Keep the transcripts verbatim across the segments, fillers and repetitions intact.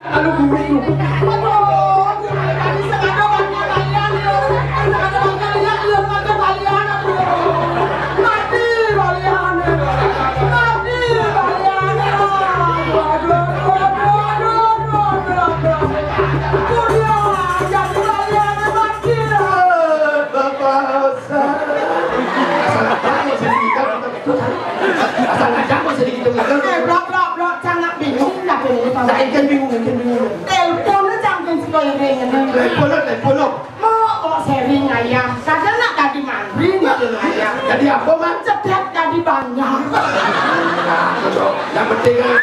Aduh, guru, guru. Aduh, guru, tadi sengaja banyak balian, ya. Sengaja banyak balian, ya, banyak balian, aduh. Mati balian. Mati balian. Aduh, aduh, aduh. Kurang jadi balian, mati. Bapak Ustaz. Asal ngajar kok sedikit, asal ngajar kok sedikit. Eh, blok, blok, blok, cang nak bingung, nak bingung, Pak. Nah, ikan bingung, ikan bingung. Telepon aja mungkin sekolah ini. Telepon, telepon. Mau kok sharing ayam. Kadang nak tadi mandi, gitu, ayam. Jadi apa, Mak? Cedak tadi banyak. Nah, cocok. Yang penting kan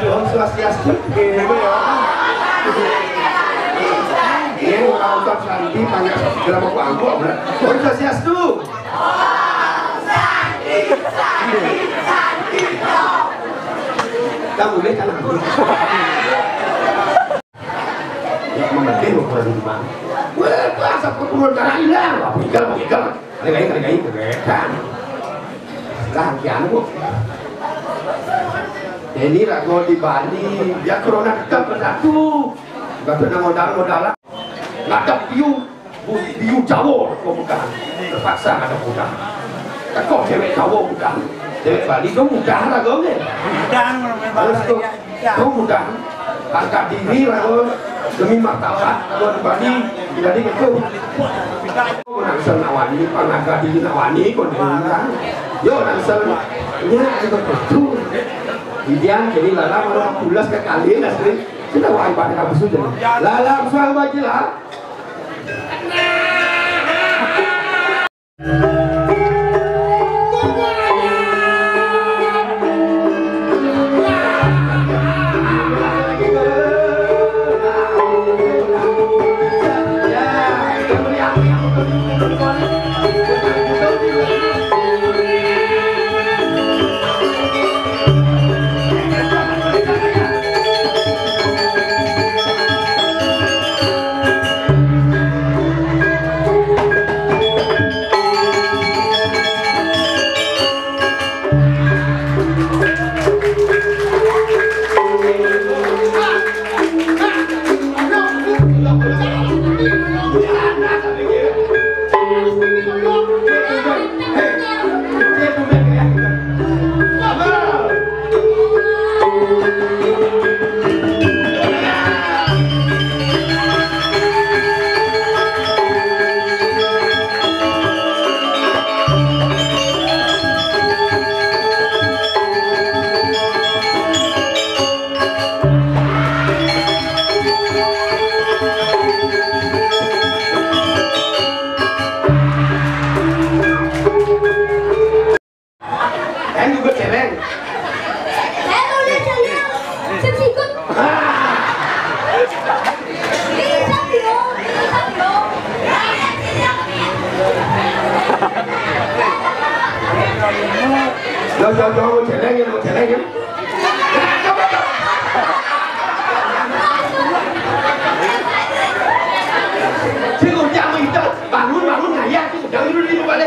Om Swastiastu. Ini orang ucap sandi, tanya segala mau angkut, bener. Om Swastiastu. Kamu boleh kan aku? Ya, mementing ukuran di mana? Wah, itu asap keturun karena hilang. Apa hilang, apa hilang? Ada kain, ada kain, ada kain. Lah, kian, Bu. Ini rago di Bali, ya corona tetap bersatu. Gak pernah modal-modal. Ngadep piu, bu-, piu Jawa kok bukan. Terpaksa ngadep budak. Teko cewek Jawa budak. Cewek Bali tu mudah lah kau ni. Mudah, terus tu, mudah. Angkat diri lah kau. Demi martabat kau di Bali. Jadi itu. Nangsel nak wani, pangangkat diri nak wani kau ni. Yo, nangsel. Ya, itu betul. Idian jadi lalang orang pulas ke kali lah sering. Sudah wai pada kamu sudah. Lalang suang bagi lah. Jauh, jauh, jauh, mau celeng ya, mau celeng ya. Sing ujang itu, bangun, bangun, ngayah, sing ujang dulu di balik.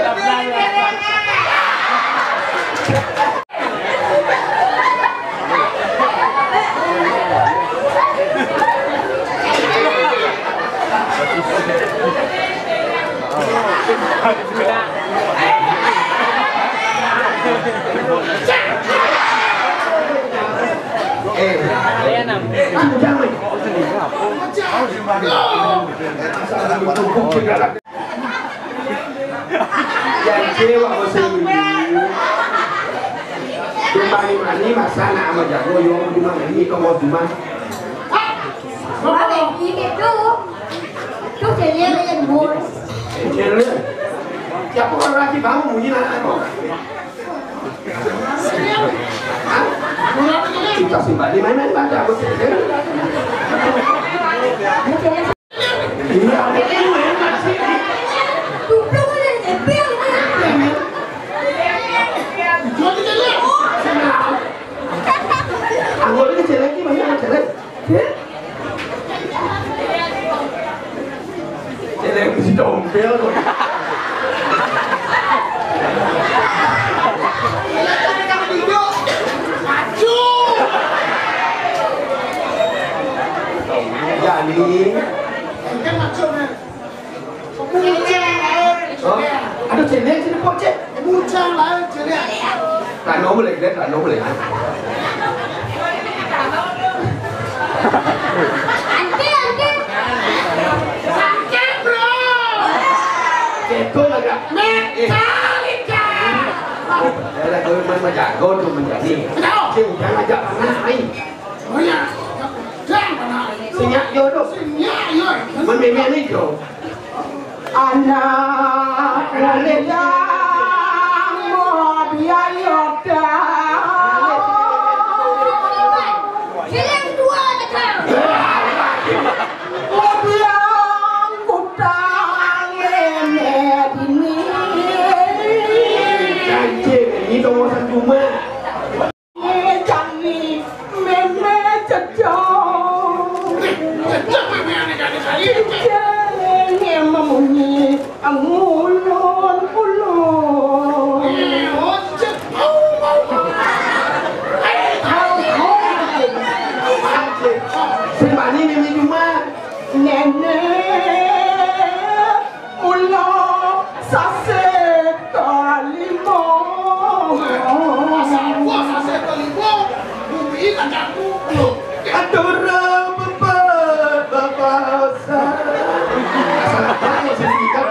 Janji wak musim ini. Dumani mani masa nak ama jago yo dumani kau mau dumani. Ini tu. Tu saya yang mur. Siapa orang lagi bangun bunyi nak apa? Hah? Kita simpan di mana baca aku. Iya, ini main masih. Goblok aja di tempel ini. Iya, men. Jual di tempel. Anggota ini jelek, ini banyak jelek. Jelek mesti dompel. Maju. Jadi, oh, aduh, jelek sini kok, Cek. Bujang lah, jelek. Rano boleh, Glenn, Rano boleh. Anti, anti. Sakit, bro. Keto lah, Kak. Metallica. Ya lah, kau memang jago tu menjadi. Kenapa? Cek, jangan ajak panas, ai. Oh ya, jangan panas. Senyap yo tu. Senyap yo. Memang ni tu. Anak muda yang mau biaya dah. Jalan dua datang. Biang kutang nenek ini. Janji, ini kawasan rumah. Jani meme cecok. Cecok meme ane kali kali. Ceceng memunyi ngulon-ulon. Eh, oh, cek. Au, au, au. Au, au. Sing bani meme cuma. Nenek. Mula sasih kalima. Masa gua sasih kalima, bumi kacangku. Atur bebet babasan. Asal ngajak kok sing digitu,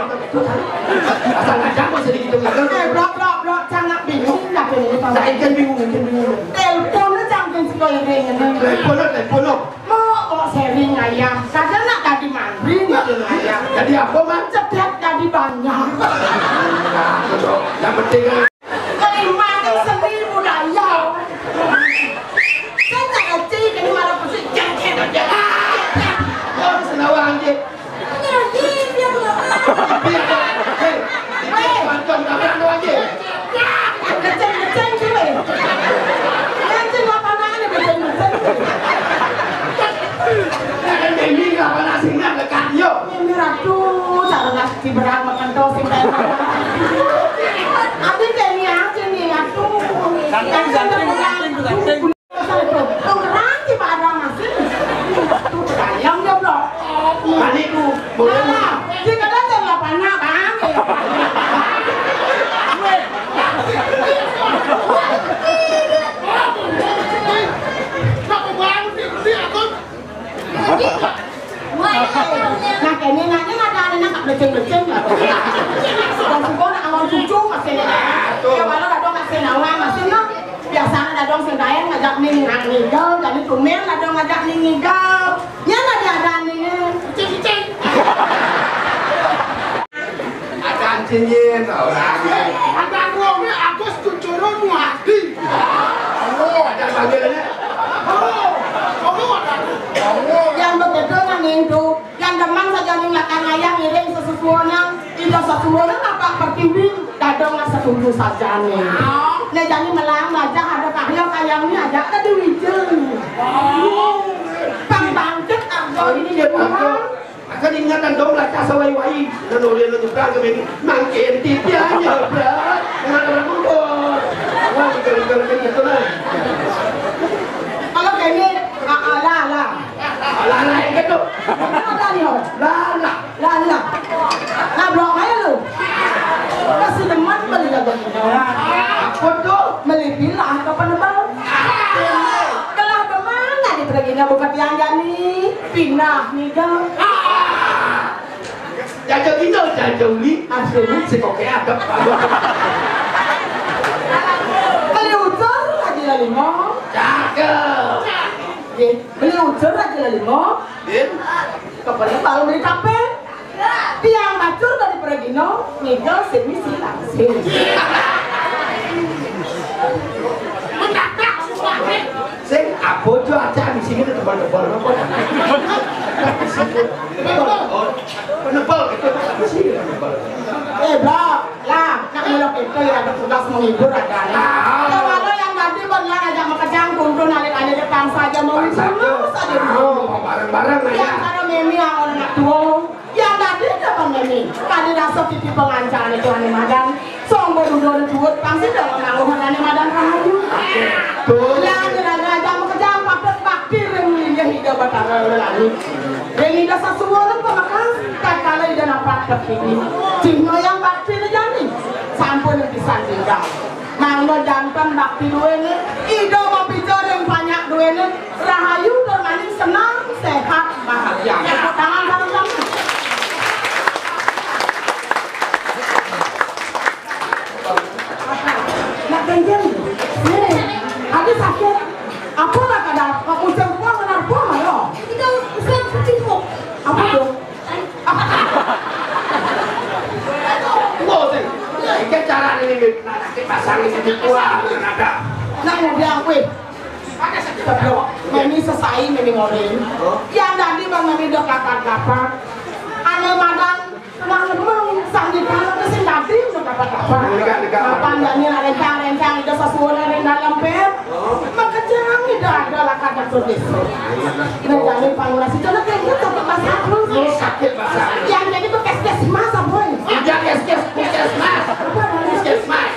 asal ngajak kok sing digitu. Eh, blok, blok, blok, cangak bingung, dah bingung. Dah, ikan bingung, ikan bingung. Telepon aja mungkin sekolah ini. Telepon, telepon. Mau, mau sharing ayah. Kadang nak tadi mandi gitu ayah. Jadi apa, Man? Cedak tadi banyak. Nah, betul. Yang penting kan. Kelima itu seni budaya. Saya tak ngerti, kena marah pusing. Jangan, jangan. Oh, senawang je. Iya, iya, iya, iya. Iya, hei, hei, bantuan kamu anu aja. Ngeceng-ngeceng tu, eh. Ngeceng apa mana ni, ngeceng-ngeceng tu. Ini apa nak singgah dekat yo? Ini ratu, cara nak si berang makan tosi. Ada kayaknya aja ni, ratu. Ganteng, ganteng, ganteng, ganteng. Orang di barang masih. Sayang dia, bro. Balik tu. Boleh. Nah, dia kata saya lapan nak, Bang. Nah, kene nanya ada anak nak beleceng-beleceng. Suka-suka nak awal cucu masih. Ya, walau ada masih nawar, masih nak. Biasanya dadong sing kaen ngajak ning nang ngigel, jadi tumben dadong ngajak ning ngigel. Nya mah diadan ning. Cicing. Adan cingin, orang. Adan rongnya Agus Kuncoro Muhadi. Oh, ada panggilannya. Oh, kamu ada. Yang begitu nang itu, yang demam saja ning lakar ngayah ngiring sesusuonan, ida sesusuonan apa pertiwi, dadong setuju saja nih. Né jani melang majah ada kahya kayang ni ajak ka diwijil. Pang bangkit arga ini dia pulang. Akan ingatan dong lah tak sawai-wai. Dan orang yang nyebrang ke ini, mangkin titian ya, bro. Dengan orang muda. Wah, kalau, kalau gitu lah. Kalau kene, ah, ah, lah, lah. Lah, lah, yang gitu. Ada ni, oh. Lah, lah. Lah, lah. Lah, blok aja lu. Kasih demen beli jago. Apa tuh? Beli pinah ke penebal. Kelah demen, nah, di perginya bukan tiang jani. Pinah, nih, Gang. Jaja gino, jaja uli. Asli. Si koke adep. Beli ucur aja lima. Cakep. Nggih, beli ucur aja lima. Din. Kapan baru beli kape? Tiang macur dari Pregino, ngigel sing misi langsing. Sing apa tuh aja di sini tuh tebal-tebal apa? Penebal gitu, apa sih penebal? Eh, Bro, lah, nak melok itu ya ada tugas menghibur ada. Nah. Kalau yang tadi benar aja makejang kumpul narik aja depan saja mau saja. Oh, bareng-bareng aja. Yang ada memi yang orang nak tua. Yang tadi ada apa memi? Tadi rasa pipi pengancaran itu ane madan. Song berudo duit pasti dah menanggung ane madan rahayu. Tuh. Yang ada aja makejang patut bakti ring linggih higa batara lelaki. Ring ida sasuwun pameksa, tatkala ida napak tekini. Cihna yang bakti jani, sampun pisan tinggal. Mangda janten bakti duene, ida mapija ring panjak duene, rahayu tur maning senang, sehat, bahagia. Tepuk tangan sama-sama. Nak ganjil. Nih, habis sakit. Apa lah kada? Kau kucing gua kenapa lo? Kita usah putih kok. Apa tuh? Lo sih. Iki cara ini, Bib. Nah, nanti pasang ini di gua, ada. Nak mau bilang, weh. Ada sakit. Tapi kok, memi sesai, memi ngorin. Oh. Ya, tadi bang memi udah kapan-kapan. Ane madan Tenang, tenang, sandi tanah ke sing dadi, udah dapat apa? Dekat, dekat. Kapan dani rencang-rencang, ida sasuwun ring dalam, Pep. Oh. Makejang ida ada lakat dapur desa. Ida jani pangurasi, jangan kayak gitu, sakit basah terus. Lu sakit basah. Yang jadi puskesmas, apa, ya? Tidak, kes, kes, puskesmas. Apa namanya? Puskesmas.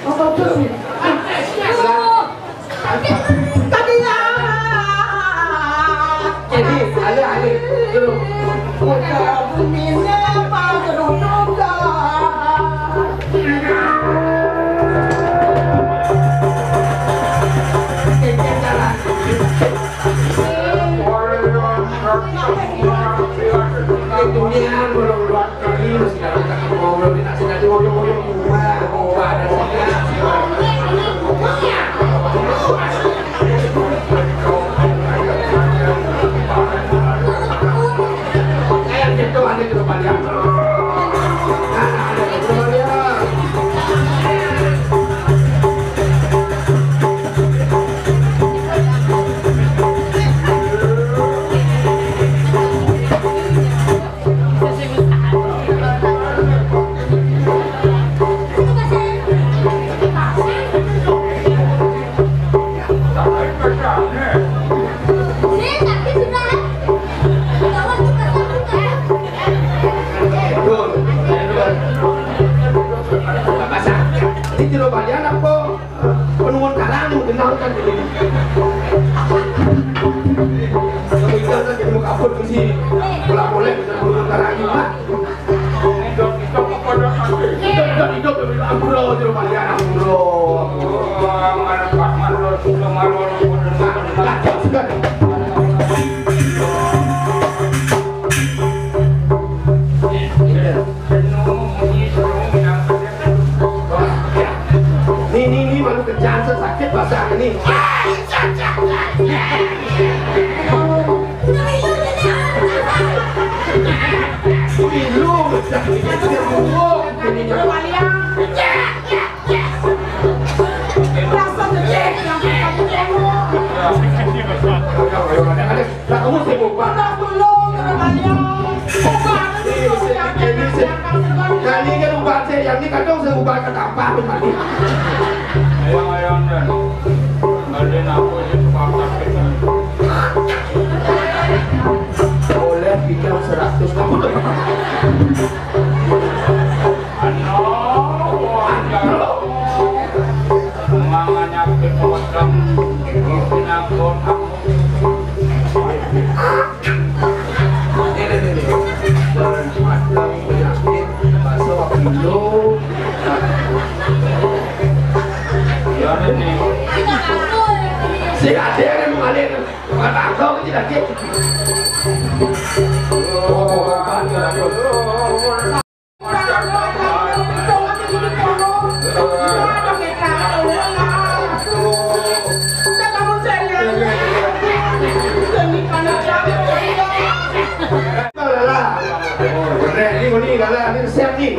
Apa tuh? Tadi ya. Jadi, alih-alih dulu. Udah bumine pagrudugan. Jalan. Ini dunia, belum. Ini jero balian apa? Penuhun karang nu kenal kan ini. Kalau ikan kan jadi mau kabur ke sini. Bola-bola bisa penuhun karang juga. Hidup, hidup, hidup, hidup, ampura, jero balian, ampura. Sudah. Ni, ni, ni, malu kencang, sakit basah ni. Pilu, basah ni, dia buang. Rasa kecil, yang kita tengok. Lah, kamu sibuk banget. Udah belum, udah banyak. Bukan, ini sih, ini sih. Kali kan ubat sih yang Kadang saya ubah ke tampah tu mati. Ayo, ayo, Nden. Balik aku ini sepakat kita. Boleh pinjam seratus kamu tu. Aduh, aduh. Manganya kepotong. Pinangkon aku. Ini, ini, ini. Bermacam penyakit, bakso, pilu. Ya, ini. Si ada yang mengalir. Bukan bakso, ini lagi. Oh, bukan, bukan. Lala. Oh, bener. Ini, ini, Lala. Ini resep, nih.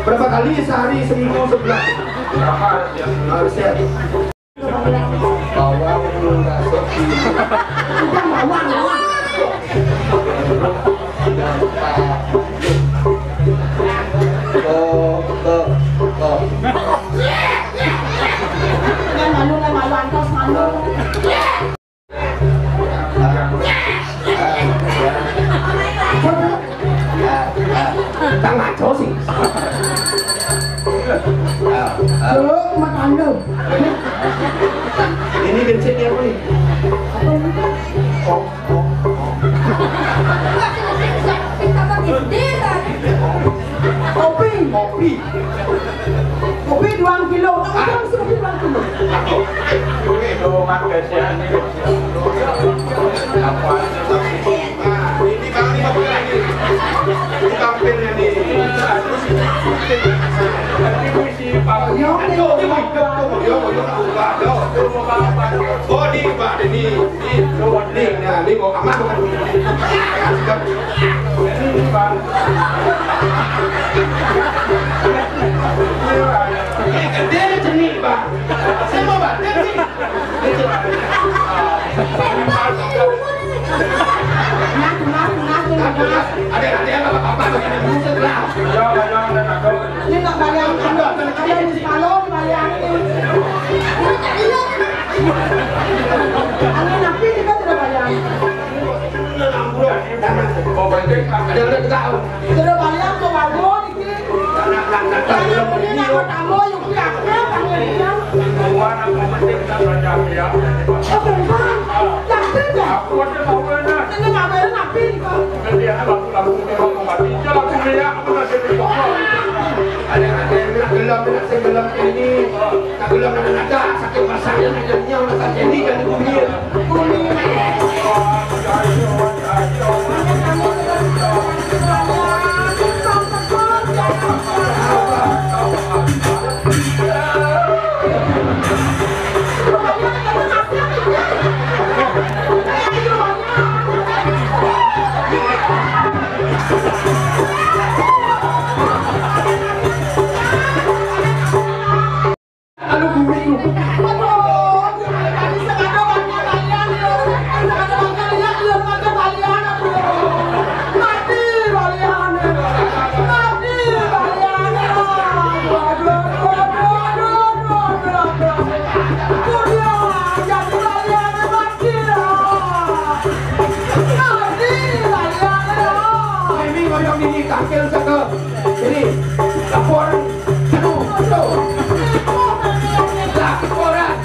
Berapa kali sehari, seminggu, sebulan? Berapa resep? Nah, resep. Bawang, lurah, sopi. Bukan bawang, bawang. Ko, ko, ko. Kan malu, kan malu, antos malu. Tang ngaco sih. Tuh, matando. Ini gencet ya, Boy. Apa ini? Kok, kok, kok. Kopi. Kopi. Kopi dua kilo. Kamu bilang sih kopi dua kilo. Ini kali apa lagi? Ini tampilnya nih. Aduh, ini mantap tuh, yo, yo, yo, yo. Oh, ini, Pak, ini, ini, ini, nah, ini mau aman, bukan? Ini, Pak. Ini gede nih, Pak. Saya mau, Pak, ini. Ada, ada yang apa-apa, buset lah. Ini tak bayangkan, ada di salon bayangin. Ada napi kita tidak bayangin. Ada, ada, ada. Tidak bayang ke bagus. Ada yang nak gelap, nak sing gelap ini. Nak gelap, nak nak sakit pasang yang nak jadi, nak jadi bumi. Aduh, guru itu. Ini ngoyong ini, tangkil saka. Ini, laporan. Aduh, aduh. Laporan.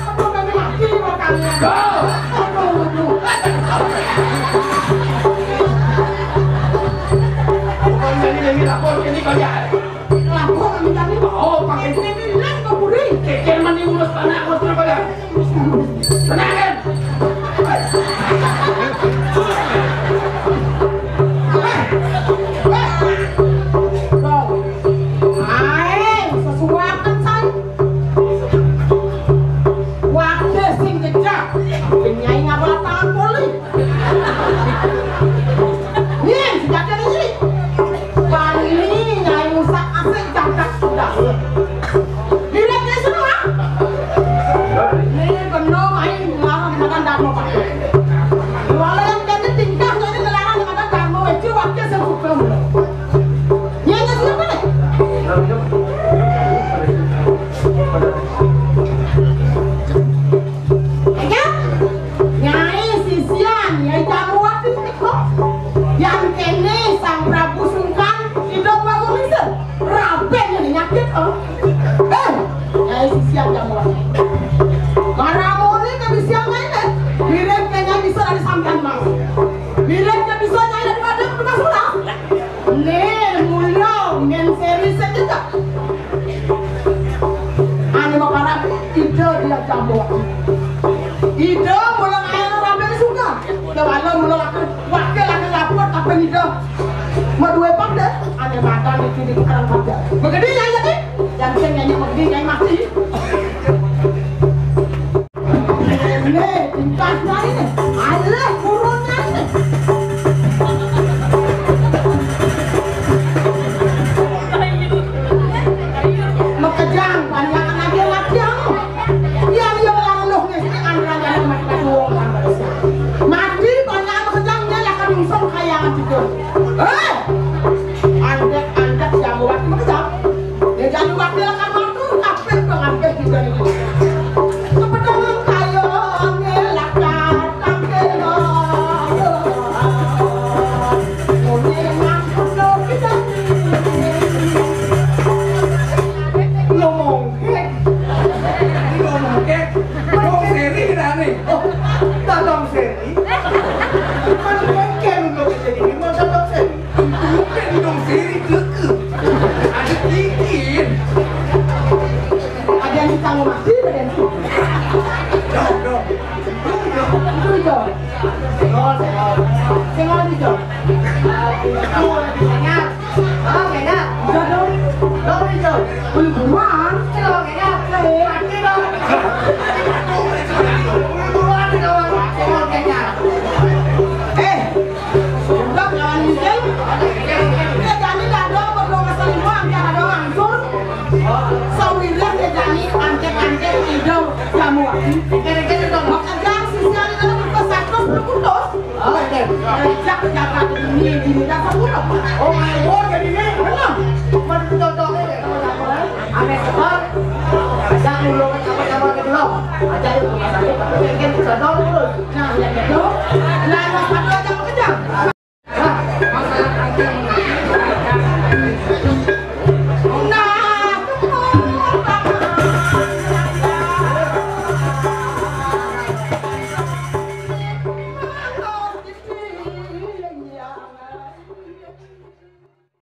Sisian Jamuan. Maramoni ke bisian nyai ne. Mirip ke nyai bisa dari sampean, Mas. Mirip ke bisa nyai dari badan ke Mas Mas. Nih, mulio, men seri sejuta. Ane maparab ide dia Jamuan. Ide mulang air rambe di sungai. Kewala mulang aku wakil aku lapor apa ide. Madue pada ane makan itu di tukang kerja. Begede ya, ya, nih. Jangan nyanyi begede, nyanyi mati. Ini, tingkahnya ini. Alah, burungnya ini. Makejang, banyak lagi latihan. Iya, iya, lalu nih, sini kan raja mati dua orang. Mati, banyak makejang, dia lah kadung song kaya gitu. Eh! Andek-andek Jamuan makejang. Ya, Jamuan dia lah kan matur, tapi pengambil juga ini. Kepedangan kayo, ngelakar, tampil, oh. Ngomel, ngampun, lo, kita. Lo mongkek. Lo mongkek. Dong Seri dah nih. Oh, tak Dong Seri. Kan mungkin untuk jadi ini mau tak Dong Seri. Bukan Dong Seri keke. Ada bikin. Ada yang ditanggung mati, ada yang. Dong, dong. Itu, itu. Senggol, senggol. Senggol, itu. Itu, lagi banyak. Oke, dah. Udah dong. Dong, itu. Buru-buruan. Oke, dah. Mati dong. Buru-buruan dong. Oke, dah. Eh, udah, jangan mikir. Dia jadi dadong, berdua selingkuh, angkat dadong langsung. Sawilah dia jadi antek-antek, idol, kamu. Oke, dah, dong. Makanya, sisian itu berpesan terus, berputus. Oh, iya. Kerja, kerja, ini, ini, dasar buruk. Oh, my God, jadi ini. Benar. Cuma ditutup-tutupin ya, sama-sama. Aneh sekali. Ada dulu, sama-sama gitu loh. Ada di rumah sakit, tapi mungkin bisa tahu terus. Nah, ya gitu. Nah, mas, satu aja mau kejar. Nah, masalah kerja.